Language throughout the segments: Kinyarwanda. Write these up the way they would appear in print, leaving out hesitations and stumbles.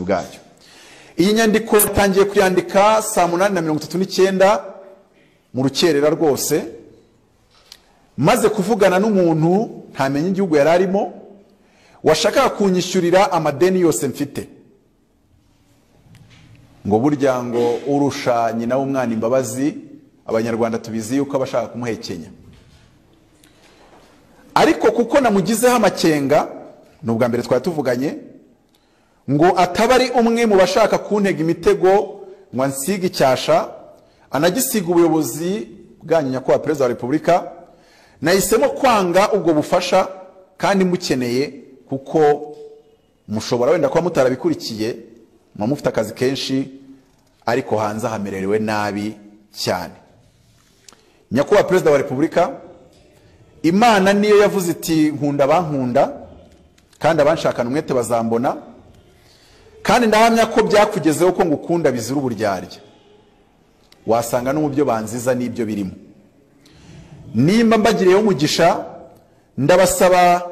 bwayo. Iyi nyandiko yatangiye kuyandika saa 8:39 mu rukerera rwose, maze kuvugana n'umuntu ntamenye igihugu yari arimo, washakaga kunyishyurira amadeni yose mfite. Ngo burya ngo urusha nyina w'umwana imbabazi, Abanyarwanda tubizi yuko abashaka kumuhekenya. Ariko kuko namugizeho amakenga, ni ubwa mbere twari tuvuganye, ngo ataba ari umwe mu bashaka kuntega imitego ngo ansige icyasha, anagisiga ubuyobozi bwanyu Nyakubahwa Perezida wa Repubulika, nahisemo kwanga ubwo bufasha kandi mukeneye, kuko mushobora wenda kuba mutarabikurikiye, muba mufite akazi kenshi, ariko hanze hamerewe nabi cyane. Nyakubahwa Perezida wa Repubulika, Imana niyo yavuze iti nkunda abankunda kandi abanshakana umwete bazambona, kandi ndahamya ko byakugezeho ko ngukunda bizira uburyarya. Wasanga no mu byo banziza n'ibyo birimo. Nimba mbagiriyeho umugisha, ndabasaba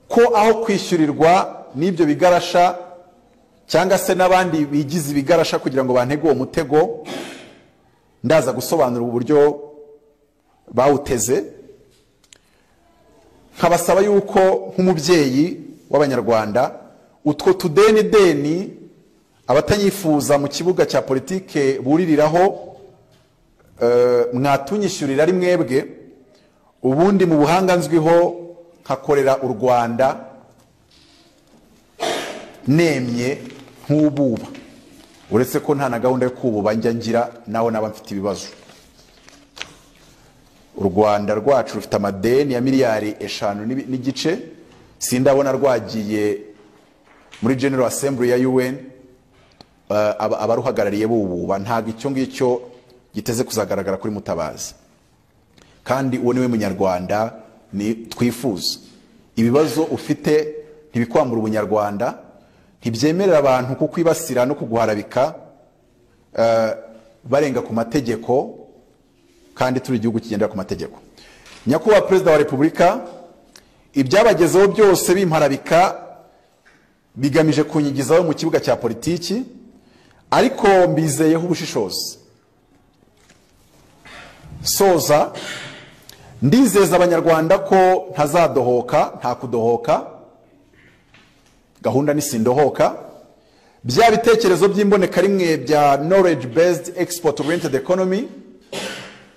ko aho kwishyurirwa n'ibyo bigarasha cyangwa se n'abandi bigize ibigarasha kugira ngo bantege uwo mutego, ndaza gusobanura uburyo bawuteze. Nkabasaba yuko nk'umubyeyi w'Abanyarwanda, utwo tudeni deni abatanyifuza mu kibuga cya politike buririraho, mwatunyishyurira ari mwebwe, ubundi mu buhanga nzwiho nkakorera u Rwanda nemye nk'ububa, uretse ko nta na gahunda yo kububa njya ngira, naho naba mfite ibibazo. U Rwanda rwacu rufite amadeni ya miliyari 5.5, sindabona rwagiye muri General Assembly ya UN, abaruhagarariye bububa. Ntabwo icyo ngicyo giteze kuzagaragara kuri Mutabazi, kandi uwo niwe munyarwanda ni twifuza. Ibibazo ufite ntibikwambura ubunyarwanda, ntibyemerera abantu kukwibasira no kuguharabika, barenga ku mategeko, kandi turi igihugu kigendera ku mategeko. Nyakubahwa Perezida wa Repubulika, ibyabagezeho byose bimparabika bigamije kunyigizaho mu kibuga cya politiki, ariko mbizeyeho ubushishozi. Soza ndizeza Abanyarwanda ko ntazadohoka, nta kudohoka, gahunda ni sindohoka. Bya bitekerezo by'imboneka rimwe bya knowledge based export oriented economy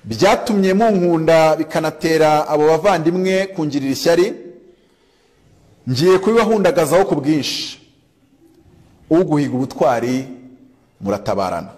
byatumye munkunda bikanatera abo bavandimwe kungirira ishyari, ngiye kubibahundagazaho ku bwinshi. Uguhiga ubutwari muratabarana.